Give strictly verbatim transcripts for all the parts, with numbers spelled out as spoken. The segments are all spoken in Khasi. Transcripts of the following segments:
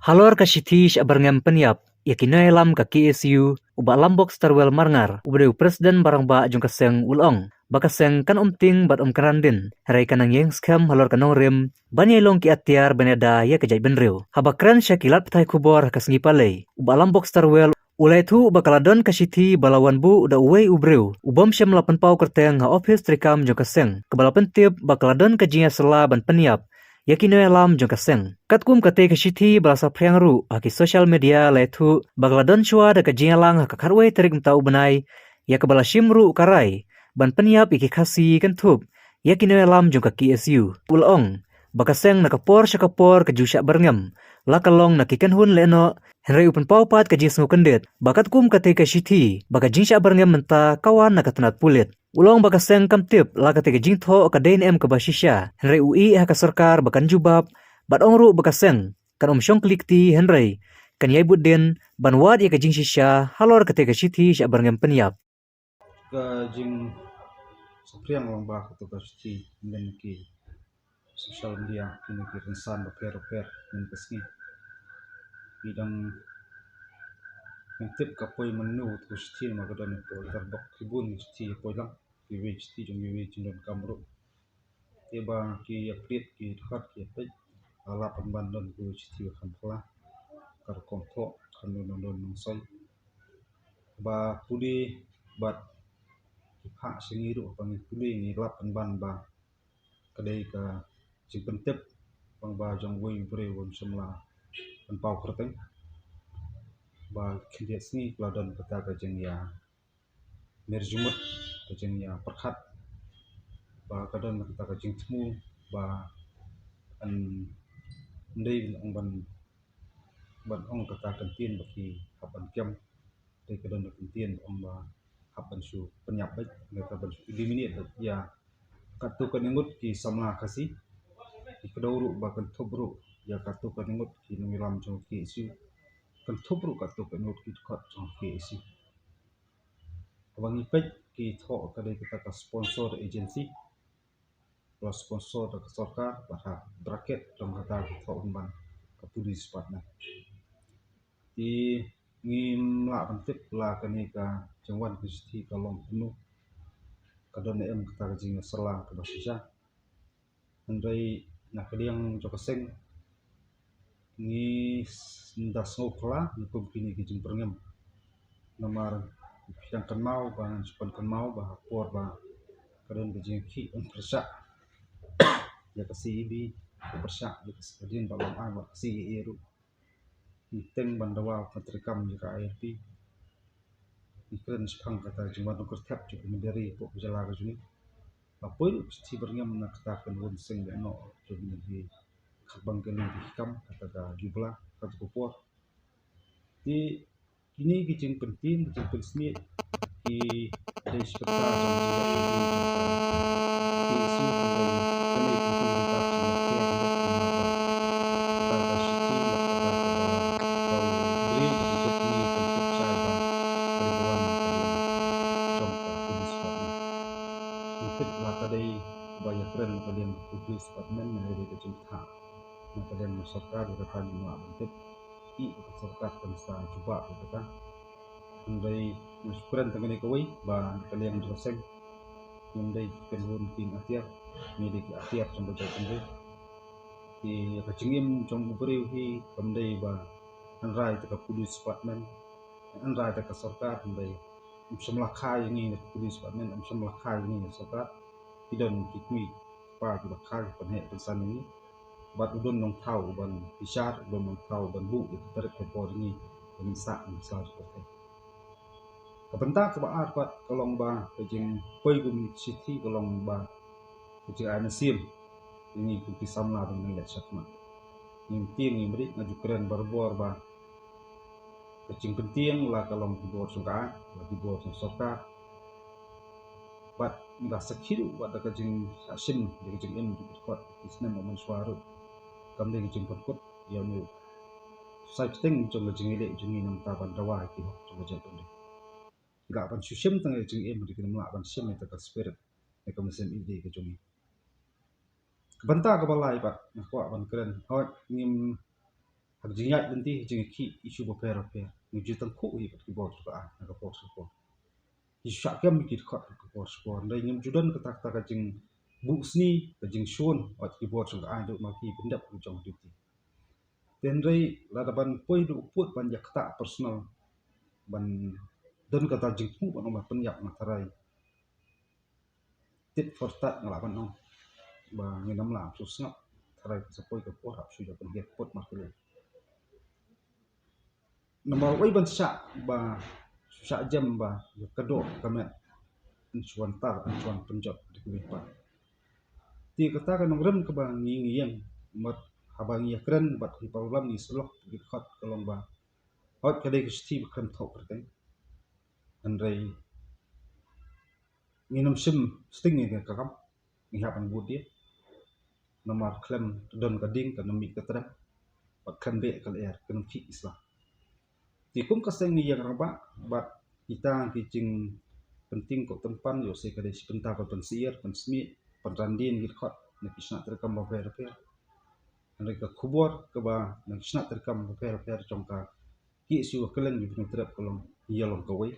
Halor ka shithi shah byrngem pynïap ïa ki nongïalam ka K S U, u Bah Lambok Starwell Marngar, uba dei u President ba rangbah jong ka seng, u la ong ba ka seng kan ym tieng bad ym kren dien, hynrei kan nang ïeng skhem halor ka nongrim ban ïai long ki atiar ban ïada ïa ka jaitbynriew. Haba kren sha ki lad pathai khubor ha ka sngi Palei, u Bah Lambok Starwell u la ïathuh ba ka la don ka shithi ba la wan buh da uwei u briew u bym shym la pynpaw kyrteng ha ophis treikam jong ka seng, kaba la pyntip ba ka la don ka jingïasylla ban pynïap ïa ki nongïalam jong ka seng. Katkum katei ka shithi ba la saphriang ruh ha ki social media, la ïathuh ba ka la don shuwa da ka jingïalang ha ka khatwei tarik mynta u bnai, ïa kaba la shim ruh ka rai ban pynïap ïa ki Khasi kynthup ïa ki nongïalam jong ka K S U. U la ong ba ka seng na ka por sha ka por ka ju shah byrngem, la ka long na ki kynhun lehnoh, hynrei u pynpaw pat ka jingsngewkyndit ba katkum katei ka shithi ba ka jingshah byrngem mynta ka wan na ka tnat pulit. U la ong ba ka seng kam tip la katei ka jingthoh ka dei ne em kaba shisha, hynrei u ïeh ha ka sorkar ba kan jubab, bad ong ruh ba ka seng kan ym shong kli kti, hynrei kan ïai bud dien ban wad ïa ka jingshisha halor katei ka shithi shah byrngem pynïap. Ka jingsaphriang lyngba kato ka shithi mynta ki social media, kine ki rynsan bapher bapher mynta ka sngi. Ngi dang ym tip ka poi mynno kato ka shithi, namar ka don ïa poi tarbok, ki bun ki shithi ïa poi lang, kiwei ki shithi jong kiwei jingdonkam ruh. Te ba ki ïa peit, ki dkhot, ki ïa peit, la lap pynban don kiwei ki shithi ba kham phylla, ka rukom thoh kham don, don, don nongsoi. Ba pule bad ki phah sha ngi ruh, ba ngi pule, ngi lap pynban ba ka dei ka jingpyntip lyngba jong uwei u briew uba ym shym la pynpaw kyrteng, ba khyndiat sngi ka la don kata ka jingïa myrjumut, ka jingïa pyrkhat, ba ka don kata ka jingthmu ba yn dei ban ong ban, ban ong kata ka ktien ba ki hap ban kem. Te ka don ka ktien ba ong ba hap ban shu pynïap beit, ne ka ban shu eliminate beit ïa katto katne ngut ki samla Khasi. Ki kdew ruh ba kynthup ruh ïa katto katne ngut ki nongïalam jong ka K S U, kynthup ruh katto katne ngut ki dkhot jong ka K S U. Haba ngi peit ki thoh ka dei kata ka sponsor agency, ba la sponsor da ka sorkar, bad ha bracket jong kata ki thoh pynban ka police department. Te ngim lah ban tip la kane ka jingwan ka shithi ka long kumno, ka don ne em kata ka jingïasylla kaba shisha. Hynrei na ka liang jong ka seng, ngi s-, da sngew phylla, ngi kum kine ki jingbyrngem. Namar phi dang kynmaw ba ngan shu pynkynmaw ba ha por ba ka don ka jingïakhih ban pyrshah ïa ka C A B, ka pyrshah ïa ka, hadien ba long ai bad ka C A A ruh, ngi teng ban dawa ban treikam ïa ka I L P. Ngi kren shaphang kata ka jingwan nongkyrthep jong u mynder ri hapoh ka jylla ka jong ngi. La poi ruh ka shithi byrngem na kata ka nongrim seng lehnoh jong u mynder ri, khatbang ka liang ki kam, kata ka Jubla, kata ka por. Te kine ki jingpyntip, ki jingpynsniew, ki dei shi katta jong ka jingpyntip jong ka K S U, hynrei kane ka jingpyntip jong ka K S U, kata ka shithi, kata ka briew, ka jingpyntip, ka jingpyntip shai ba ka dei ka wan ka dei jong ka police department. Ngi tip la ka dei ba ïa kren na ka liang ka police department, ne dei ka jingthoh na ka liang ka sorkar, ïa kata ngim lah ban tip. Ïa ka sorkar kan sa jubab ïa kata. Hynrei nga shu kren tang kane kawei ba na ka liang jong ka seng, ngim dei ki kynhun kieng atiar, ngi dei ki atiar jong ka jaitbynriew. Te ka jingim jong u briew hi kam dei ba hynrei da ka police department, hynrei da ka sorkar, hynrei ym shym la kha ïa ngi na ka police department, ym shym la kha ïa ngi na ka sorkar. Ki don ki kmie ki kpa kiba kha, ki pynheh pynsan ïa ngi. Bad u don nongthaw uban bishar, u don nongthaw uban buh ïa ka tarik ka por ïa ngi, ba ngin sah, ngin sah jingpyrthei. Ka bynta kaba ar pat ka long ba ka jingpoi kum shithi ka long ba ka jingai mynsiem ïa ngi kum ki samla ba ngi leit shakhmat. Ngim tieng ngim ri, nga ju kren barabor ba ka jingpyntieng la ka long ki bor jong ka aiñ, la ki bor jong sorkar. Bad nga sakhi ruh bad da ka jingshah shim ïa ka jingim jong ki dkhot ki snem ba mynshuwa ruh, kam dei ka jingpynkut ïa une u sai bteng jong ka jingïaleh jong ngi na ka bynta ban dawa ïa ki hok jong ka jaitbynriew. Ki lah ban shu shim tang ïa ka jingim, hynrei kim lah ban shim ïa ka spirit ne ka mynsiem ïeit ka jong ngi. Ka bynta kaba lai pat nga kwah ban kren, hooid ngim Ka jingïaid lynti, jingïakhih issue bapher bapher, ngi ju tyngkhuh hi bad ki bor jong ka aiñ na ka por sha ka por. Ngi ju shah kem ïa ki dkhot na ka por sha ka por. Hynrei ngim ju don kata kata ka jingbuhsniew, ka jingshun, wat ki bor jong ka aiñ, dei ma ki pyndep ki jong duty. Te hynrei lada ban poi haduh u pud ban ïa ktah personal, ban don kata jingthmu ban ong ban pynïap na tharai tit for tat, nga lah ban ong ba ngin ym lah shu sngap, tharai ka sa poi ka por hap shu ïa pynhiar pud markylliang. Namar uei ban shah ba shu shah jem ba ïa ka doh ka met yn shu wan tar, yn shu wan pynjot da kiwei pat. Te kata ka nongrim kaba ngi ngi ïeng, bad haba ngi ïakren bad ki paralok ngi, sa lok ki dkhot ka long ba hooid ka dei ka shithi ba khlem thoh kyrteng, hynrei ngin ym shim sting ïa ka kam, ngi hap ban bud ïa. Namar khlem don ka ding kan ym mih ka trem, bad khlem beh ka lyer kan ym khih ki sla. Te kum ka seng ngi ïeng rangbah, bad kita ki jingpynting ko tympan, ïoh se ka dei shi bynta ban pynsyier, pynsmih, pynran dien ki dkhot na ki shnat treikam bapher bapher. Hynrei ka khubor kaba na ki shnat treikam bapher bapher jong ka KSU ha kylleng ki bynriew trep ka long ïa long kawei.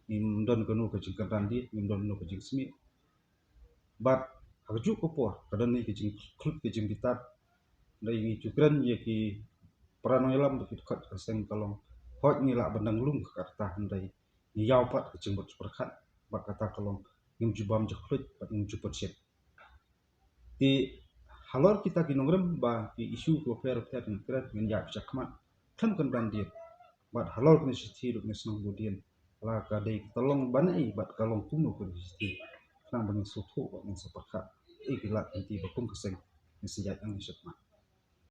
Ngim don kano ka jingkynran dien, ngim don kano ka jingsmih. Bad ha kajuh ka por ka don hi ka jingkhlut ka jingbitar. Hynrei ngi ju kren ïa ki para nongïalam bad ki dkhot ka seng ka long, hooid ngi lah ban dang lung ka rta, hynrei ngi ïaw pat ka jingbit jingpyrkhat, bad kata ka long ngim ju bam ju khluit bad ngim ju pynshit. Te halor kita ki nongrim ba ki issue ki bapher bapher ngin kren, ngin ïaid shakhmat khlem kynran dien. Bad halor kane ka shithi ruh ngi sngewbha dien, la ka dei ka long ban ai bad ka long kumno kane ka shithi, khnang ba ngin sngewthuh bad ngin sa pyrkhat ïa ki lad lynti ba kum ka seng ngin sa ïaid nang shakhmat.